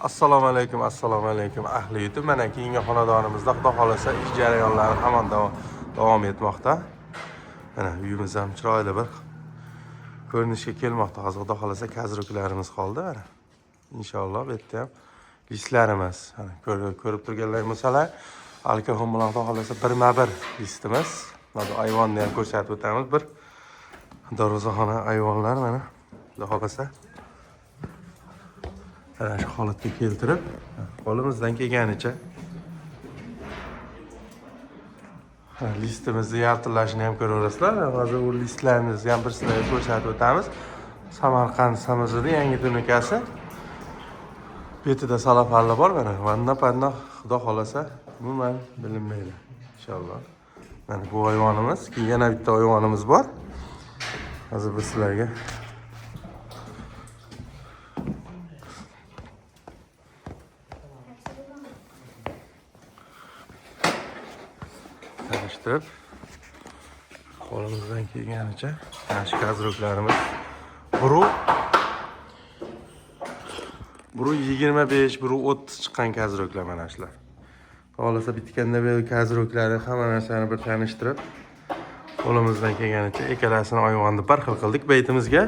Assalomu alaykum, assalomu alaykum ahli YouTube. Mana keyingi xonadonimizda xudo xolasa ish jarayonlari hamon davom etmoqda. Mana uyimiz ham chiroyli bir ko'rinishga kelmoqda. Hozir xudo xolasa kazruklarimiz qoldi mana. Inshaalloh bu yerda ham listlarimiz. Mana ko'rib turganlar bo'lsalar, alkohol bilan xudo xolasa birma-bir listimiz. Mana ayvonni ham ko'rsatib o'tamiz. Bir darvozaxona ayvonlar mana xudo xolasa ana shu holatga keltirib qo'limizdan kelganicha listimizni yaltillashini ham ko'raverasizlar. Hozir u listlarimizni ham bir sizlarga ko'rsatib o'tamiz. Samarqand Samizida yangi tunikasi. Betida salafalli bor mana. Vanna panna xudo xolasa umuman bilinmaydi inshaalloh. Mana bu ayvonimiz, keyin yana bitta ayvonimiz bor. Hozir biz sizlarga tanishtirib qo'limizdan kelganicha mana shu kazruklarimiz buru 25, buru 30 chiqqan kazruklar mana shular. Xohlasa bitganda bu kazruklari hamma narsani bir tanishtirib qo'limizdan kelganicha ikkalasini ayvonni bir xil qildik. Beytimizga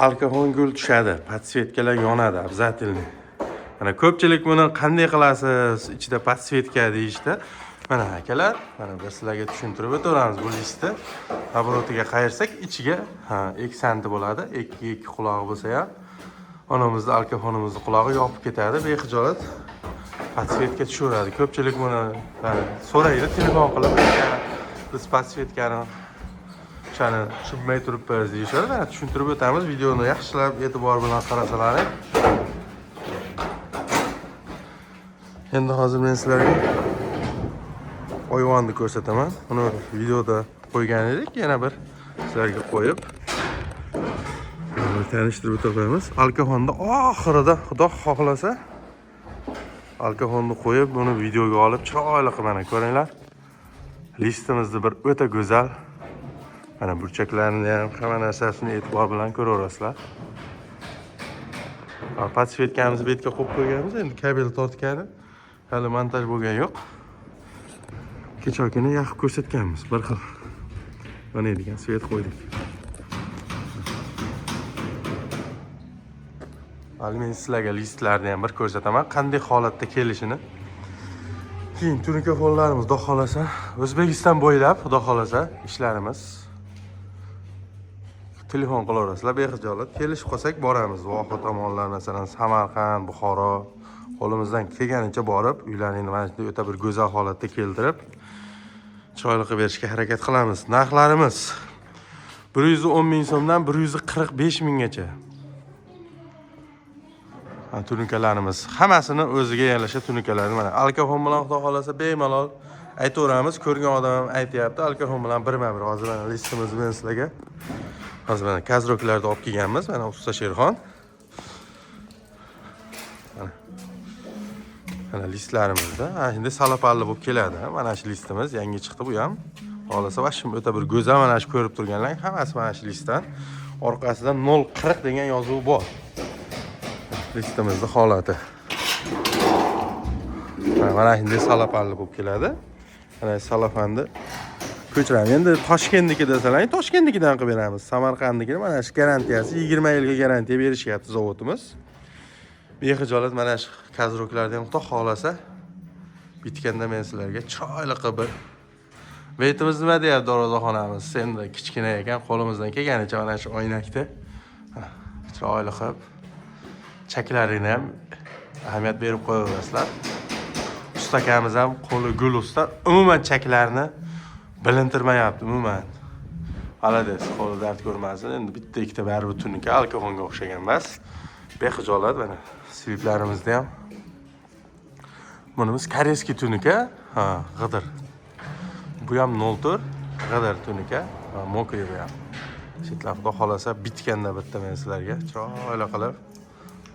alkohol gul tushadi, podsvetkalar yonadi обязательно. Mana ko'pchilik buni qanday qilasiz, ichida podsvetka deyishdi. Mana akalar, mana biz sizlarga tushuntirib o'taveramiz bu listni. Oborotiga qayirsak, ichiga 2 santi bo'ladi. 2 2 qulog'i bo'lsa ham onamizni alkoholimizni qulog'i yopib ketadi, bexijolat podsvetka tushaveradi. Ko'pchilik buni so'raydi, telefon qilib, biz podsvetkani o'shani tushunmay turibmiz deyishadi. Mana tushuntirib o'tamiz, videoni yaxshilab e'tibor bilan qarasalaring. Endi hozir men sizlarga ayvonni ko'rsataman. Buni videoda qo'ygan edik, yana bir sizlarga qo'yib tanishtirib o'tamiz. Alkoholni oxirida xudo xohlasa alkoholni qo'yib buni videoga olib chiroyli qilib mana ko'ringlar. Listimizni bir o'ta go'zal mana burchaklarini ham hamma narsasini e'tibor bilan ko'raverasizlar. Podsvetkamizni bu yerga qo'yib qo'yganmiz, endi kabel tortgani hali montaj bo'lgani yo'q. Kecha kuni yoqib ko'rsatganmiz, bir xil yonadigan svet qo'ydik. Hali men sizlarga listlarni ham bir ko'rsataman, qanday holatda kelishini. Keyin tunikafonlarimiz xudo xolasa O'zbekiston bo'ylab xudo xolasa ishlarimiz. Telefon qilaverasizlar, bexijolat kelishib qolsak boramiz. Voha tomonlar, masalan, Samarqand, Buxoro qo'limizdan kelganicha borib, uylarni mana shunday o'ta bir go'zal holatda keltirib, chiroyli qilib berishga harakat qilamiz. Narxlarimiz 110 ming so'mdan 145 minggacha. Tunikalarimiz hammasini o'ziga yarasha tunikalarni mana alkohol bilan xudo xolasa bemalol aytaveramiz. Ko'rgan odam ham aytyapti, alkohol bilan birma-bir. Hozir mana listimizni men sizlarga hozir mana kazroklarni olib kelganmiz. Mana usta Sherxon. Mana listlarimizda endi salopalli bo'lib keladi. Mana shu listimiz yangi chiqdi bu ham. Xohlasa vashim o'ta bir go'zal mana shu ko'rib turganlar hammasi mana shu listdan. Orqasida 0.40 degan yozuv bor. Listimizni holati. Mana shunday salopalli bo'lib keladi. Mana salafanni ko'chiramiz. Endi Toshkentniki desalar, Toshkentnikidan qilib beramiz. Samarqandnikini mana shu garantiyasi 20 yilga garantiya berishyapti zavodimiz. Bexijolat mana shu kazroklarni ham xudo xolasa bitganda men sizlarga chiroyli qilib bir betimiz nima deyapti darvozaxonamiz endi kichkina ekan, qo'limizdan kelganicha mana shu oynakda chiroyli qilib chaklarini ham ahamiyat berib qo'yaverasizlar. Usta akamiz ham qo'li gul usta, umuman chaklarni bilintirmayapti umuman. Молодец, qo'li dard ko'rmasin. Endi bitta ikkita baribir tunika alkoholga o'xshagan emas. Bexijolat mana sviplarimizni ham. Bunimiz koreyskiy tunika, ha, g'idir. Bu ham 0.4 g'idir tunika, mokri bu ham. Chetlar xudo xolasa bitganda bitta men sizlarga chiroyli qilib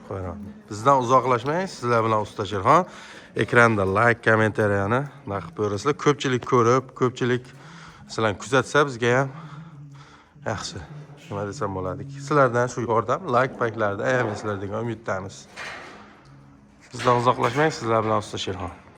qo'yaman. Bizdan uzoqlashmang, sizlar bilan usta Sherxon. Ekranda like, kommentariyani qilib ko'rasizlar. Ko'pchilik ko'rib, ko'pchilik sizlarni kuzatsa bizga ham yaxshi. Nima desam bo'ladi? Sizlardan shu yordam, like, paklarni ayamaysizlar degan umiddamiz. Bizdan uzoqlashmang, sizlar bilan Usta Sherxon.